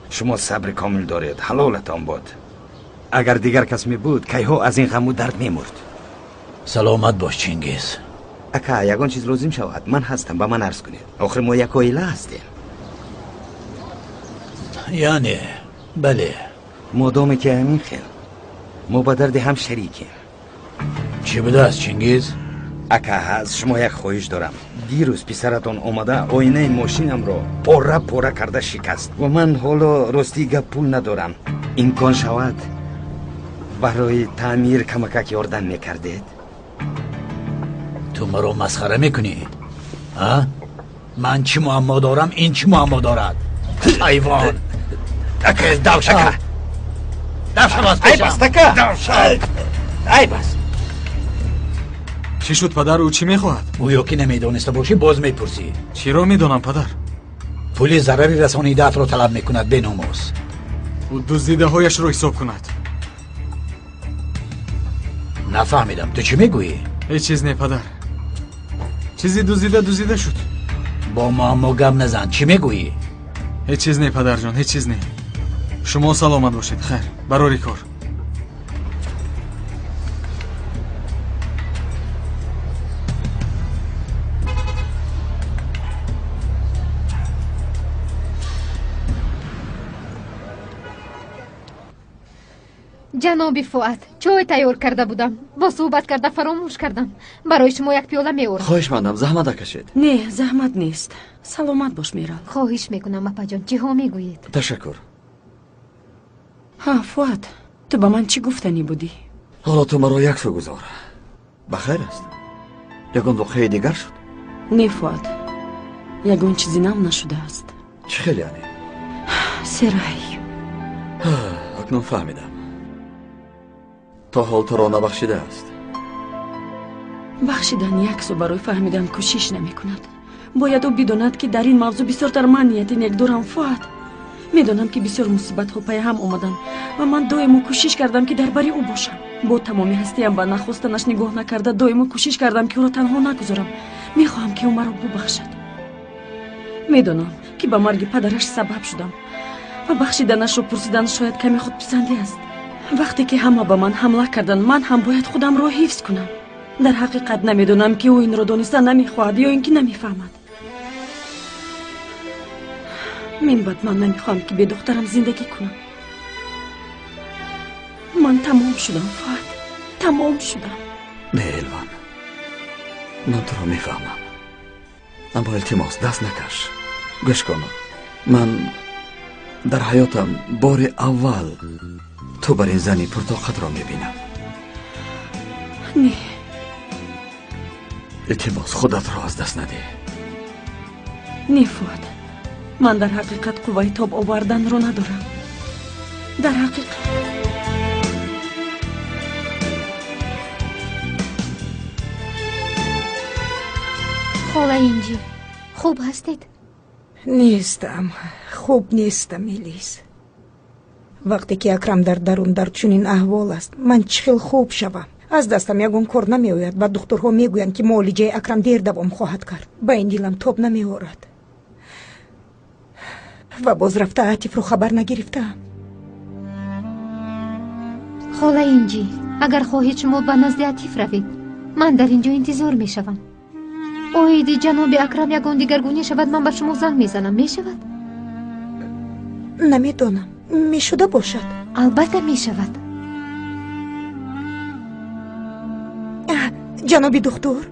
шумо сабри комил доред. Ҳалолатон бод. Агар дигар кас мебуд, кайҳо аз ин ғаму дард мемурд. Саломат бош, Чингиз. Ака, ягон чиз лозим шавад, ман ҳастам, ба ман арз кунед. Охир мо як оила ҳастем. Яъне бале. Модоме ки ҳамин хел, мо ба дарди ҳам шарикем. Чӣ будааст, Чингиз? Ака, аз шумо як хоҳиш дорам. Дирӯз писаратон омада оинаи мошинамро пора пора карда шикаст ва ман ҳоло ростии гап пул надорам. Имкон шавад, барои таъмир камакак ёрдам мекардед? Ту маро масхара мекунӣ, а? Ман чӣ муаммо дорам, ин чӣ муаммо дорад? Ҳайвон! Ака, дав шав! Дав шав аз Айб аст, ака! Дав шав! Айб аст! Чӣ шуд, падар? Ӯ чӣ мехоҳад? Гӯё ки намедониста бошӣ, боз мепурсӣ. Чиро медонам, падар? Пули зарари расонидаатро талаб мекунад, беномус. Ӯ дуздидаҳояшро ҳисоб кунад. Нафаҳмидам, ту чӣ мегӯӣ? Ҳеҷ чиз не, падар. Чизи дуздида дуздида шуд. Бо муаммо гап назан, чӣ мегӯӣ? Ҳеҷ чиз не, падарҷон, ҳеҷ чиз не. Шумо саломат бошед. Хайр, барори кор. Ҷаноби Фуат, чой тайёр карда будам. Бо суҳбат карда фаромӯш кардам. Барои шумо як пиёла меорам. Хоҳишмандам, заҳмат накашед. Не, заҳмат нест. Саломат бош, Мерал. Хоҳиш мекунам, апаҷон. Чиҳо мегӯед? Ташаккур. Ҳа, Фуат, ту ба ман чӣ гуфтанӣ будӣ? Ҳоло ту маро як сӯ гузор. Ба хайр аст? Ягон воқеаи дигар шуд? Не, Фуат, ягон чизи нав нашудааст. Чӣ хел яъне? Серай. Акнун фаҳмидам. То ҳол туро набахшидааст. Бахшидан як сӯ барои фаҳмидан кӯшиш намекунад. Бояд ӯ бидонад, ки дар ин мавзӯъ бисёртар ман нияти нек дорам, Фуат. Медонам, ки бисёр мусибатҳо пайҳам омаданд ва ман доимо кӯшиш кардам, ки дар бари ӯ бошам. Бо тамоми ҳастиям ба нахостанаш нигоҳ накарда доимо кӯшиш кардам, ки ӯро танҳо нагузорам. Мехоҳам, ки ӯ маро бубахшад. Медонам, ки ба марги падараш сабаб шудам ва бахшиданашро пурсидан шояд каме худписандӣ аст. Вақте ки ҳама ба ман ҳамла карданд, ман ҳам бояд худамро ҳифз кунам. Дар ҳақиқат намедонам, ки ӯ инро дониста намехоҳад ё ин ки намефаҳмад. Минбаъд ман намехоҳам, ки бе духтарам зиндагӣ кунам. Ман тамом шудам, Фуат, тамом шудам. Не, Элван, ман туро мефаҳмам, аммо илтимос, даст накаш. Гӯш кун, ман дар ҳаётам бори аввал ту бар ин зани пуртоқатро мебинам. Не. Илтимос, худатро аз даст надеҳ. Не, Фуат, ман дар ҳақиқат қувваи тоб оварданро надорам. Дар ҳақиқат. Хола Инҷи, хуб ҳастед? Нестам, хуб нестам, Элис. Вақте ки Акрам дар дарун дар чунин аҳвол аст, ман чӣ хел хуб шавам? Аз дастам ягон кор намеояд ва духтурҳо мегӯянд, ки муолиҷаи Акрам дер давом хоҳад кард. Ба ин дилам тоб намеорад. Ва боз рафта Атифро хабар нагирифтаам. Хола Инҷи, агар хоҳед шумо ба назди Атиф равед, ман дар ин ҷо интизор мешавам. Оиди ҷаноби Акрам ягон дигаргунӣ шавад, ман ба шумо занг мезанам. Мешавад? Намедонам. Мешуда бошад? Албатта мешавад. Ҷаноби духтур,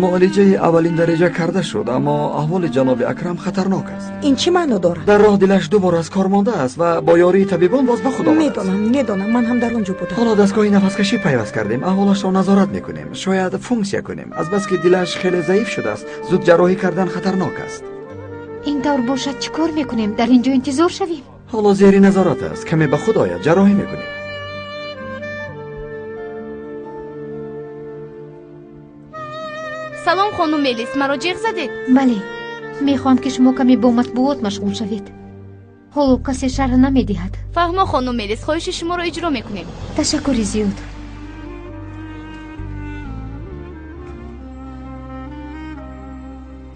муолиҷаи аввалин дараҷа карда шуд, аммо аҳволи ҷаноби Акрам хатарнок аст. Ин чӣ маъно дорад? Дар роҳ дилаш ду бор аз кор мондааст ва бо ёрии табибон боз ба худ омадааст. Медонам, медонам, ман ҳам дар он ҷо будам. Ҳоло дастгоҳи нафаскашӣ пайваст кардем, аҳволашро назорат мекунем, шояд функсия кунем. Азбаски дилаш хеле заиф шудааст, зуд ҷарроҳӣ кардан хатарнок аст. Ин тавр бошад, чӣ кор мекунем? Дар ин ҷо интизор шавем? Ҳоло зери назорат аст, каме ба худ ояд, ҷарроҳӣ мекунем. Салом, хонум Мелис, маро ҷиғ задед? Бале, мехоҳам, ки шумо каме бо матбуот машғул шавед. Ҳоло касе шарҳ намедиҳад. Фаҳмо, хонум Мелис, хоҳиши шуморо иҷро мекунем. Ташаккури зиёд.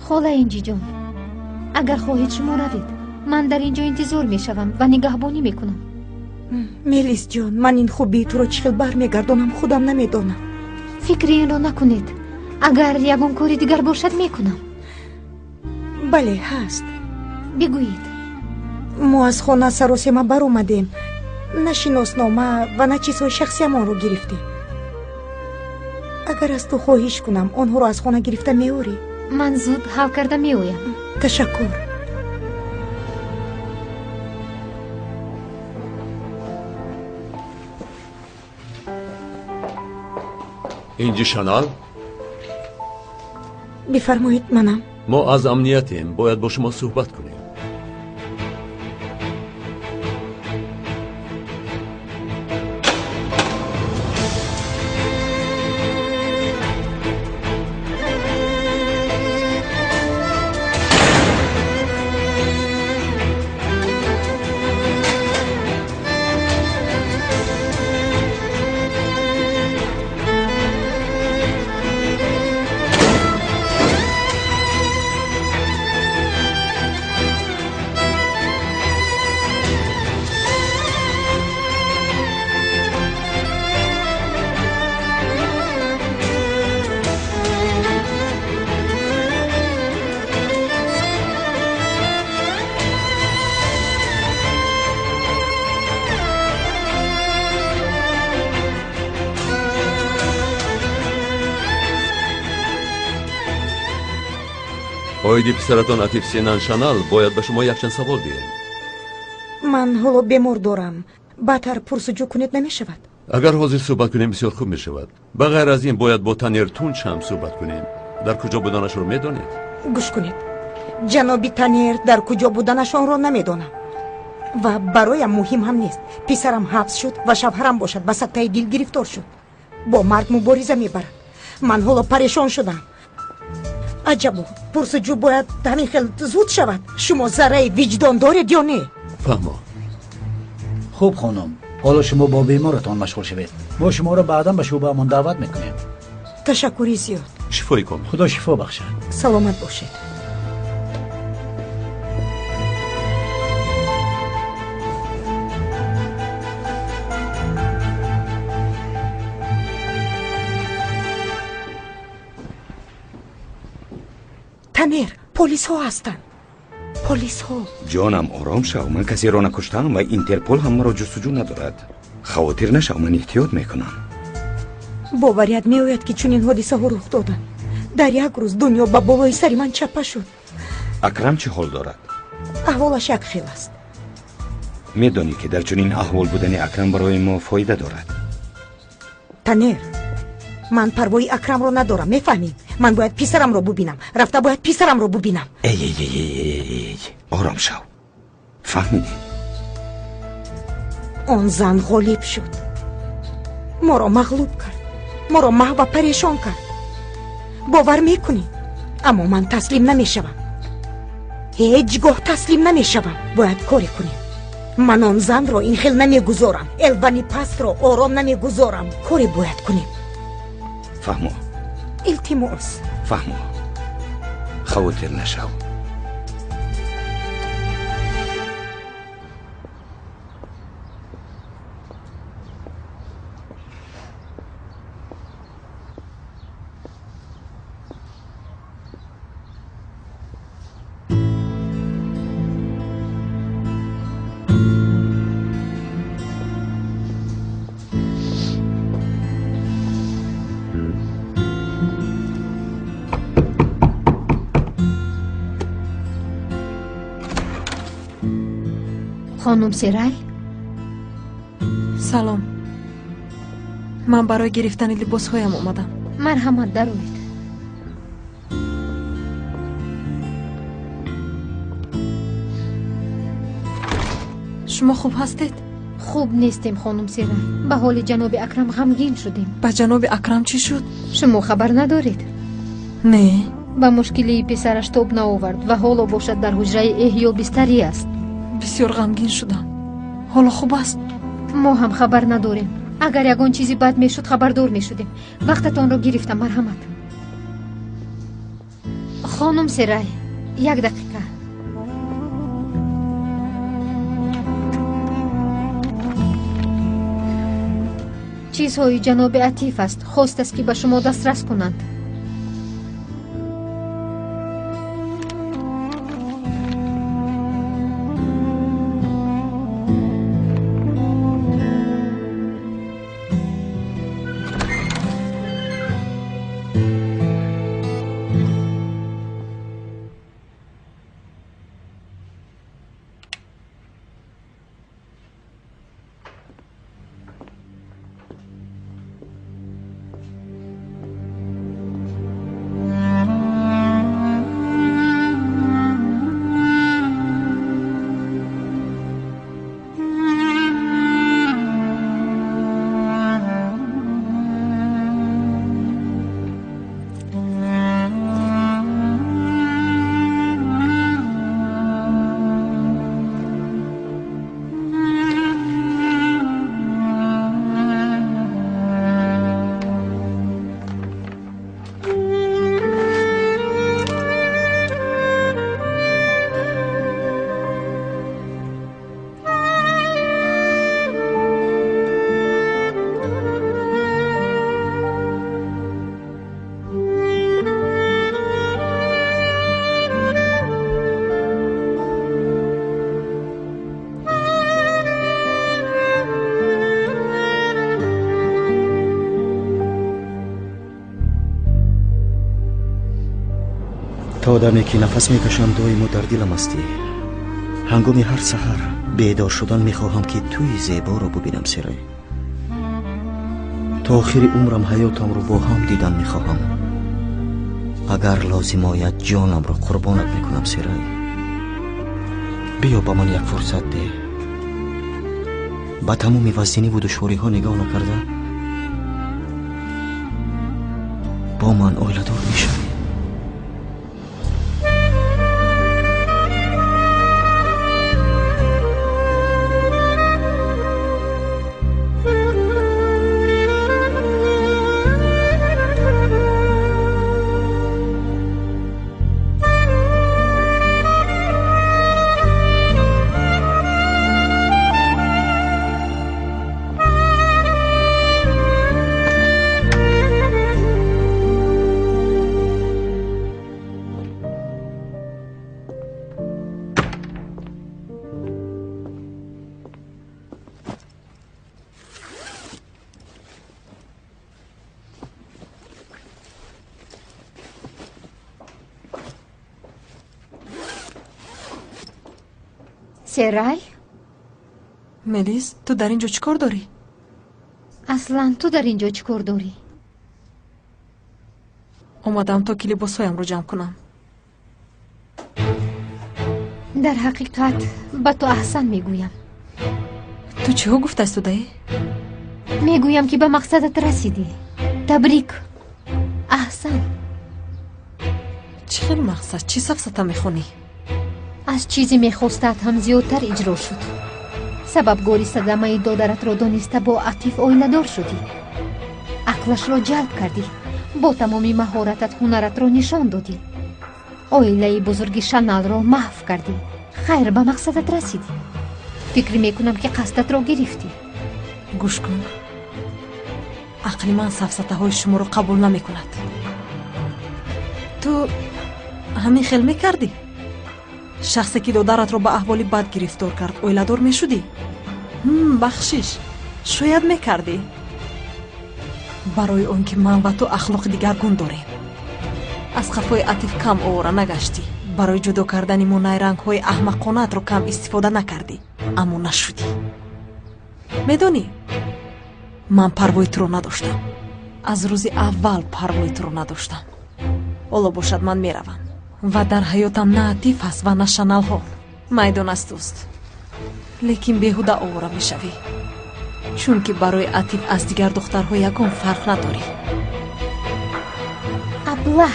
Хола Инҷиҷон, агар хоҳед шумо равед, ман дар ин ҷо интизор мешавам ва нигаҳбонӣ мекунам. Мелисҷон, ман ин хубии туро чӣ хел бармегардонам, худам намедонам. Фикри инро накунед. Агар ягон кори дигар бошад, мекунам. Бале, ҳаст. Бигӯед. Мо аз хона саросема баромадем. На шиноснома ва на чизҳои шахсиамонро гирифтем. Агар аз ту хоҳиш кунам, онҳоро аз хона гирифта меорӣ? Ман зуд ҳал карда меоям. Ташаккур. Инҷи Шанал? Бифармоед, манам. Мо аз амниятем, бояд бо шумо суҳбат кунем. Оиди писаратон Атиф Синан Шанал бояд ба шумо якчанд савол диҳем. Ман ҳоло бемор дорам. Баъдтар пурсуҷӯ кунед намешавад? Агар ҳозир суҳбат кунем бисёр хуб мешавад. Ба ғайр аз ин бояд бо Танер Тунч ҳам суҳбат кунем. Дар куҷо буданашро медонед? Гӯш кунед. Ҷаноби Танер дар куҷо буданашонро намедонам. Ва бароям муҳим ҳам нест. Писарам ҳабс шуд ва шавҳарам бошад ба сактаи дил гирифтор шуд. Бо марг мубориза мебарад. Ман ҳоло парешон шудам. Аҷабо, пурсуҷӯ бояд ҳамин хел зуд шавад. Шумо зарраи виҷдон доред ё не? Фаҳмо. Хуб хонум, ҳоло шумо бо беморатон машғул шавед. Мо шуморо баъдан ба шӯъбаамон даъват мекунем. Ташаккури зиёд. Шифои комил. Худо шифо бахшад. Саломат бошед. Танер, полисҳо ҳастанд. Полисҳо. Ҷонам, ором шав. Ман касеро накуштам ва Интерпол ҳам маро ҷустуҷӯ надорад. Хавотир нашав, ман эҳтиёт мекунам. Боварият меояд, ки чунин ҳодисаҳо рух доданд. Дар як рӯз дунё ба болои сари ман чапа шуд. Акрам чӣ ҳол дорад? Аҳволаш як хел аст. Медонӣ, ки дар чунин аҳвол будани Акрам барои мо фоида дорад. Танер, ман парвои Акрамро надорам, мефаҳмӣ? Ман бояд писарамро бубинам. Рафта бояд писарамро бубинам. Эй, эй, эй, эй, эй, ором шав. Фаҳмидӣ? Он зан ғолиб шуд. Моро мағлуб кард. Моро маҳв ва парешон кард. Бовар мекунӣ? Аммо ман таслим намешавам. Ҳеҷ гоҳ таслим намешавам. Бояд коре кунем. Ман он занро ин хел намегузорам. Элвани пастро ором намегузорам. Коре бояд кунем. Фаҳмо. Илтимос. Фаҳмо. Хавотир нашав. Хонум Серай? Салом. Ман барои гирифтани либосҳоям омадам. Марҳамат, дароед. Шумо хуб ҳастед? Хуб нестем, хонум Серай. Ба ҳоли ҷаноби Акрам ғамгин шудем. Ба ҷаноби Акрам чӣ шуд? Шумо хабар надоред? Не. Ба мушкилии писараш тоб наовард ва ҳоло бошад дар ҳуҷраи эҳё бистарӣ аст. Бисёр ғамгин шудам. Ҳоло хуб аст? Мо ҳам хабар надорем. Агар ягон чизи бад мешуд, хабардор мешудем. Вақтатонро гирифтам, марҳамат. Хонум Серай, як дақиқа. Чизҳои ҷаноби Атиф аст. Хост аст, ки ба шумо дастрас кунанд. То даме ки нафас мекашам, доимо дар дилам ҳастӣ. Ҳангоми ҳар саҳар бедор шудан мехоҳам, ки туи зеборо бубинам, Серай. То охири умрам ҳаётамро бо ҳам дидан мехоҳам. Агар лозим ояд, ҷонамро қурбонат мекунам, Серай. Биё ба ман як фурсат деҳ. Ба тамоми вазниниву душвориҳо нигоҳ накарда, бо ман оиладор мешавӣ. Серай? Мелис, ту дар ин ҷо чӣ кор дорӣ? Аслан ту дар ин ҷо чӣ кор дорӣ? Омадам то ки либосҳоямро ҷамъ кунам. Дар ҳақиқат ба ту аҳсан мегӯям. Ту чиҳо гуфтастудаӣ? Мегӯям, ки ба мақсадат расидӣ. Табрик, аҳсан. Чӣ хел мақсад? Чӣ сафсата мехонӣ? Аз чизе мехостаат ҳам зиёдтар иҷро шуд. Сабабгори садамаи додаратро дониста бо Атиф оиладор шудӣ. Ақлашро ҷалб кардӣ, бо тамоми маҳоратат ҳунаратро нишон додӣ. Оилаи бузурги Шаналро маҳв кардӣ. Хайр, ба мақсадат расидӣ. Фикр мекунам, ки қасдатро гирифтӣ. Гӯш кун, ақли ман сафсатаҳои шуморо қабул намекунад. Ту ҳамин хел мекардӣ? Шахсе ки додаратро ба аҳволи бад гирифтор кард, оиладор мешудӣ? Бахшиш, шояд мекардӣ. Барои он ки ман ва ту ахлоқи дигаргун дорем. Аз қафои Атиф кам овора нагаштӣ. Барои ҷудо кардани мо найрангҳои аҳмақонаатро кам истифода накардӣ, аммо нашудӣ. Медонӣ, ман парвои туро надоштам. Аз рӯзи аввал парвои туро надоштам. Ҳоло бошад, ман меравам. Ва дар ҳаётам на Атиф ҳаст ва на Шаналҳо. Майдон аз туст, лекин беҳуда овора мешавӣ, чунки барои Атиф аз дигар духтарҳо ягон фарқ надорӣ. Аблаҳ,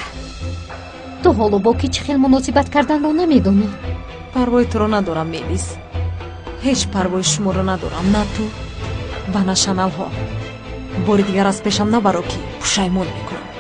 ту ҳоло бо ки чӣ хел муносибат карданро намедонӣ. Парвои туро надорам, Мелис. Ҳеҷ парвои шуморо надорам, на ту ва на Шаналҳо. Бори дигар аз пешам набаро, ки пушаймон мекунам.